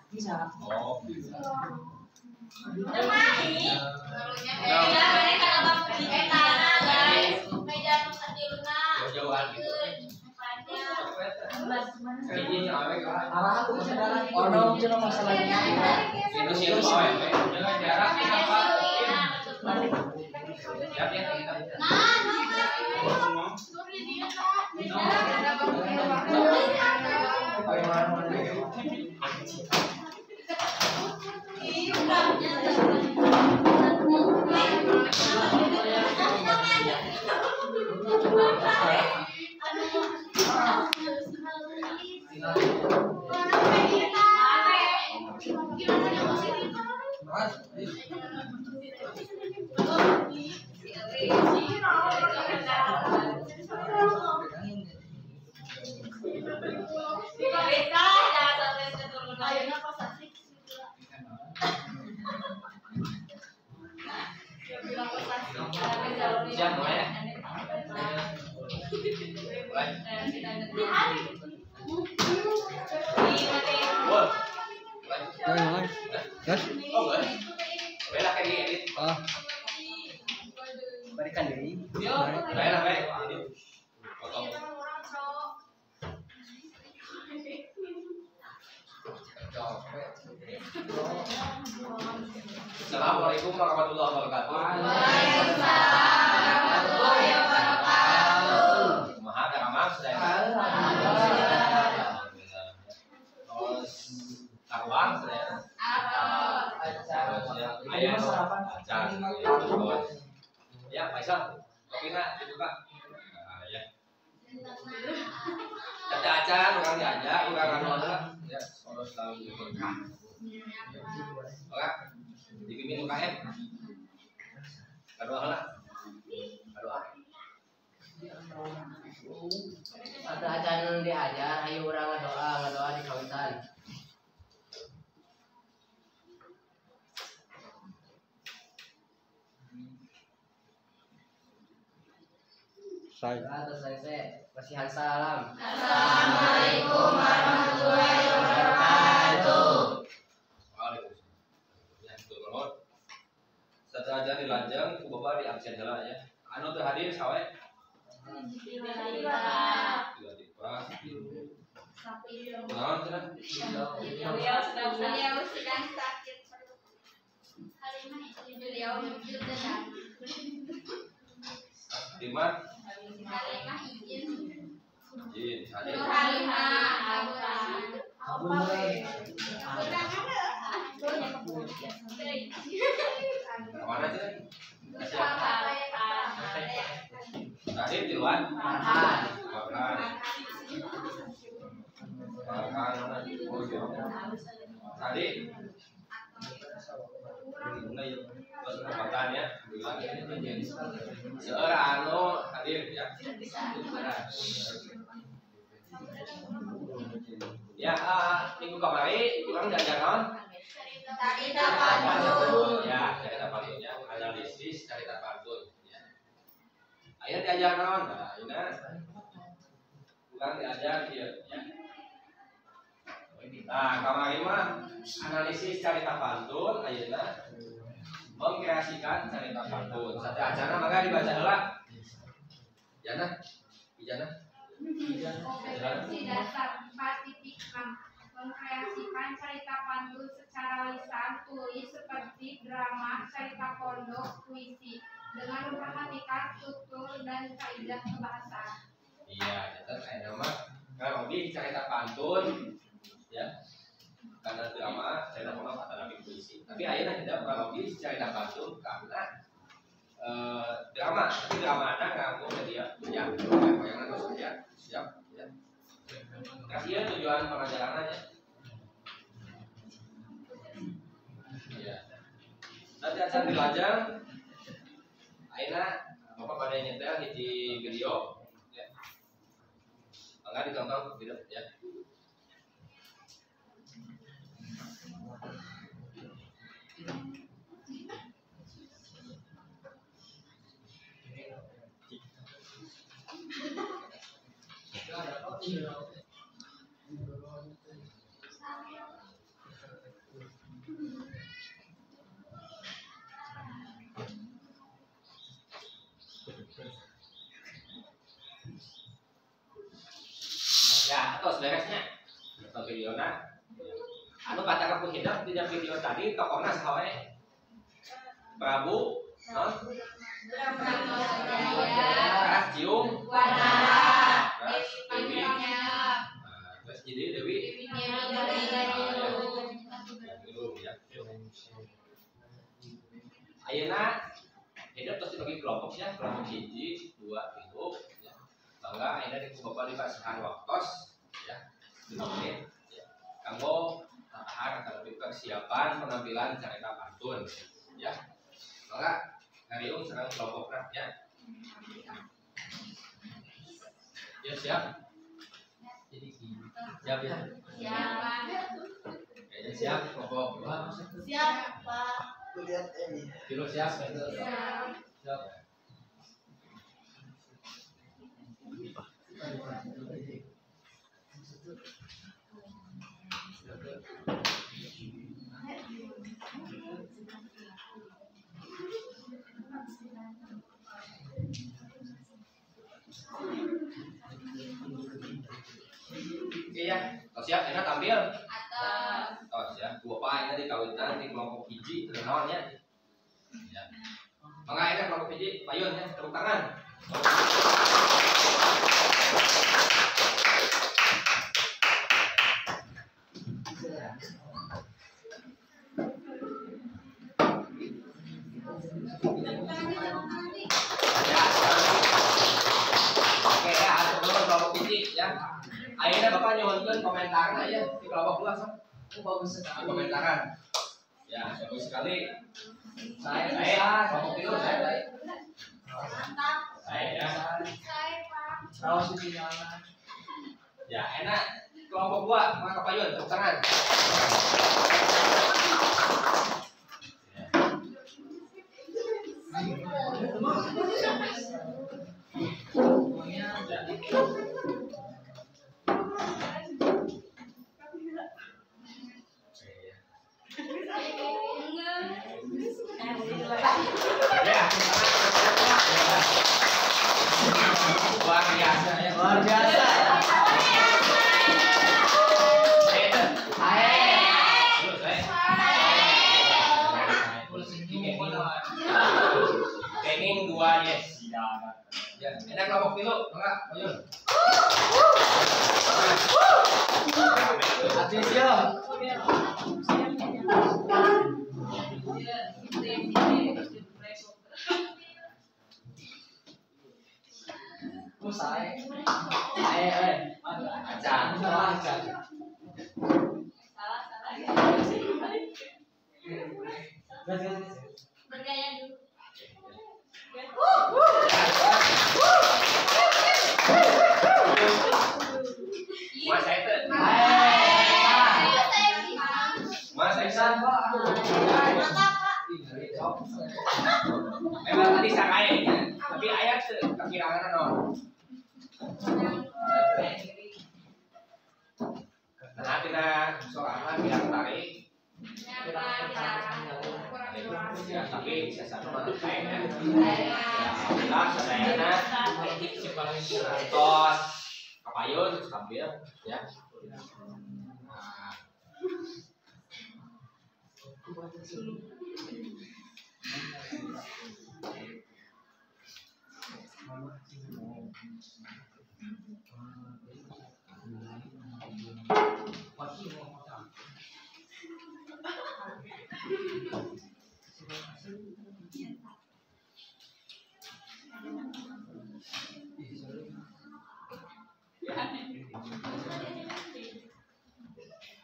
Bisa. Oh. Ono cuma masalahnya. Itu sih jaga jarak apa? Siap ya kita. Siap mulai ya? Mulai. Mulai. Oh, boleh. Boleh lah kayak diedit. Oh. Berikan diri. Boleh lah, baik. Potong. Assalamualaikum warahmatullahi wabarakatuh. Waalaikumsalam warahmatullahi wabarakatuh. Kumaha daramang sadaya? Alhamdulillah. Terus taruang sadaya. Ayo sarapan acan. Ya, Faisal. Kopina dibuka. Nah, ya. Caca acan urang diajak, urang anu ya, terus selalu berkah. Oke. Dipimpin UKM. Berdoa lah. Berdoa. Ada acan diajar, ayo urang ngadoa di kawitan. Saya. Selesai. Kasihan salam. Assalamualaikum warahmatullahi wabarakatuh. Waalaikumsalam. Ya, betul. Satu aja dilanjang ku bapak di absen heula ya. Anu teu hadir sawe? Tiba-tiba. Tiba-tiba. Kunaon cenah? Beliau sedang sakit perut. Beliau sedang. Lima. Halimah izin. Izin. Halimah. Kemana sih? Tadi tiluan. Farhan. Farhan. Farhan. Tadi. Kesempatan ya, seorang anu hadir ya. Ya, minggu kemarin kurang diajar naon? Cerita pantun. Ya, cerita pantun ya, analisis cerita pantun ya. Ayeuna diajar naon? Nah, ayeuna kurang diajar ieu ya. Nah, kemarin mah analisis cerita pantun ayeuna mengkreasikan cerita pantun. Satu acara maka dibaca heula. Jana, Ijana. Kompetensi dasar 4.6 mengkreasikan cerita pantun secara lisan tulis seperti drama, cerita pondok, puisi dengan memperhatikan struktur dan kaidah kebahasaan. Iya, catat aya nama kurang lebih cerita pantun ya. Karena drama, cerita pondok atau lebih puisi. Tapi ayeuna tidak kurang lebih cerita pantun karena drama, tapi drama ada nganggo media ya, bayangan terus ya, siap ya. Kasih ya tujuan pengajarannya. Ya. Nanti acan dilajeng ayeuna Bapak pada nyetel hiji video ya. Mangga ditonton video ya. Ya, atau beresnya. Atau videona. Anu kata ku hidep di video tadi tokohna saha wae? Prabu, Ras Ciung, Wanara, Ras Dewi, terus jadi Dewi, Ayeuna hidup terus dibagi kelompok ya, kelompok hiji, dua, tilu, ya. Bangga ayeuna di bapak dipasihan waktos, ya, 5 menit, ya. Kanggo tahar atau lebih persiapan penampilan carita pantun, ya. Maka ngariung serang kelompokna ya. Ya siap. Jadi siap ya. Siap. Kayaknya siap kelompok dua. Siap, Pak. Lihat ini. Kilo siap. Siap. Siap. Oke ya, tos siap, enak tampil. Atas. Tos ya, gua apa ini dikawitan di kelompok hiji, naon nya. Ya. Mangga enak kelompok hiji, payun ya, tepuk tangan. Ya. Oke ya, sebelum kelompok hiji ya. Akhirnya bapak nyuhunkeun komentarna ya di kelompok dua sok. Oh, bagus sekali. Komentaran. Ya, bagus sekali. Saya kelompok tilu saya baik. Mantap. Saya ya. Saya, Pak. Rawas di mana? Ya, enak. Kelompok dua, maka payun, tepuk tangan. Ya. Ya. Luar biasa ya. Luar biasa. Kenging dua yes. Ya, enak kelompok tilu, enggak, payun. Hati siap. Saya, acan, salah, acan. Salah, salah. Bergaya dulu. Mas saya teh. Mas saya Pak. Mantap, Pak. Memang tadi sakai, tapi ayat kekirangan non. Nah, tidak sorangan bilang tarik. Ya, tapi sesama mah kayaknya. Ya, alhamdulillah sadayana tos kapayun terus tampil ya. Nah.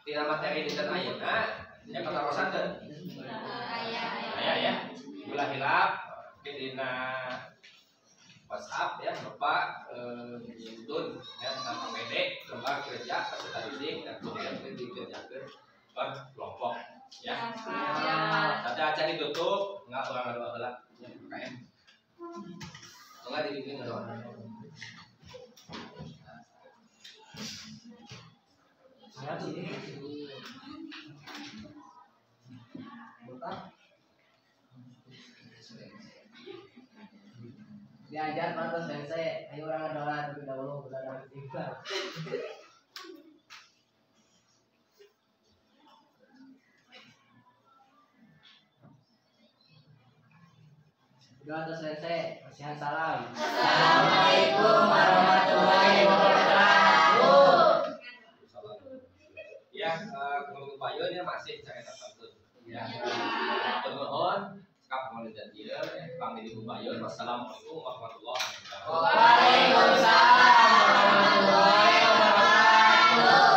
Tina materi dinten ayeuna nya patarosan teu? Aya ya. Ulah hilap dina WhatsApp ya Bapak nyuntun ya tentang KPD lembar kerja peserta didik dan kemudian dikerjakeun per kelompok ya. Tadi acan ditutup enggak urang ngadoa heula ya KM. Enggak dibimbing ngadoa. Diajar mantan dan saya, ayo orang doa terlebih dahulu, bukan orang tiba. Udah atas rente, kasihan salam. Assalamualaikum warahmatullahi wabarakatuh. Ya, kalau payun ya masih carita pantun. Ya. Nuhun, cekap pengajian ieu ya, Kang Didi Kubayun. Wassalamualaikum warahmatullahi wabarakatuh. Waalaikumsalam warahmatullahi wabarakatuh.